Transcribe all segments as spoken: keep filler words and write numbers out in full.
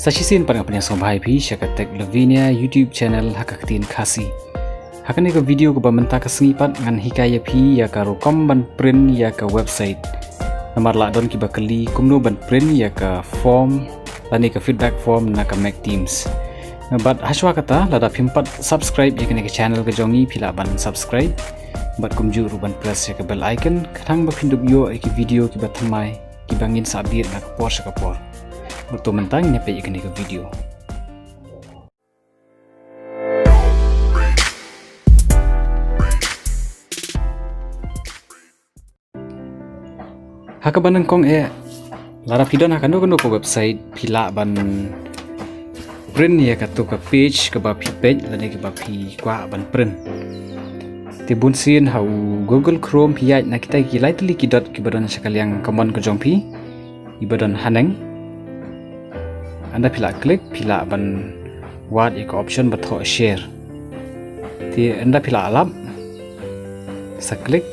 Sa shisien pat nga pynïasngewbha ïa phi sha ka Tech Lavinia YouTube channel ha ka ktien Khasi. Ha kane ka video kaba mynta ka sngi pat ngan hikai ïa phi ïa ka rukom ban print ïa ka website. Namar lah don kiba kylli kumno ban print ïa ka form lane ka feedback form na ka Mac Teams. Bad hashwa kata, lada phim pat subscribe ïa kane ka channel ka jong ngi, phi lah ban subscribe bad kumjuh ruh ban press ïa ka bell icon, khnang ba phin dup ïoh ïa ki video kiba thymmai kiba ngin sa update na ka por sha ka por. Bad to mynta ngin ïa peit ïa kane ka video. Ha kaba nyngkong eh, lada phi don ha kano kano ka website, phi lah ban print ïa kato ka page kaba phi peit lane kaba phi kwah ban print. Te bunsien ha u Google Chrome phi ïaid na kita ki lai tylli ki dot kiba don sha ka liang command ka jong phi, iba don haneng. Ynda phi lah click, phi lah ban wad ïa ka option ba thoh share. Te ynda phi lah lap, sa click.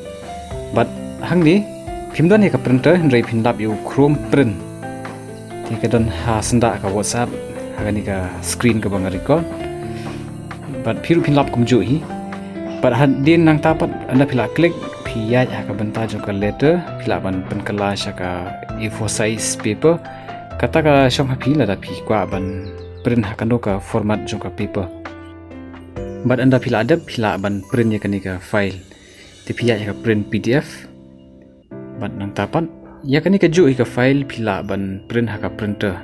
Bad hangne phim don ïa ka printer, hynrei phin lap ïa u Chrome Print. Te ka don ha syndah ka WhatsApp, ha kane ka screen kaba nga record. Bad phi ruh phin lap kumjuh hi. Bad hadien nangta pat ynda phi lah click, phi ïaid ha ka bynta jong ka letter, phi lah ban pynkylla sha ka A four size paper. Kata ka shong ha phi lada phi kwah ban print ha kano ka format jong ka paper. Bad ynda phi lah dep, phi lah ban print ïa kane ka file. Te phi ïaid ha ka print P D F. Bad nangta pat, ïa kane kajuh hi ka file phi lah ban print ha ka printer.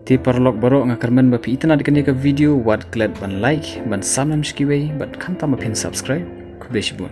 Te paralok baroh, nga kyrmen ba phi itynnad ïa kane ka video, wat klet ban like, ban sam nam sha kiwei, bad khamtam ba phin subscribe. Khublei shibun.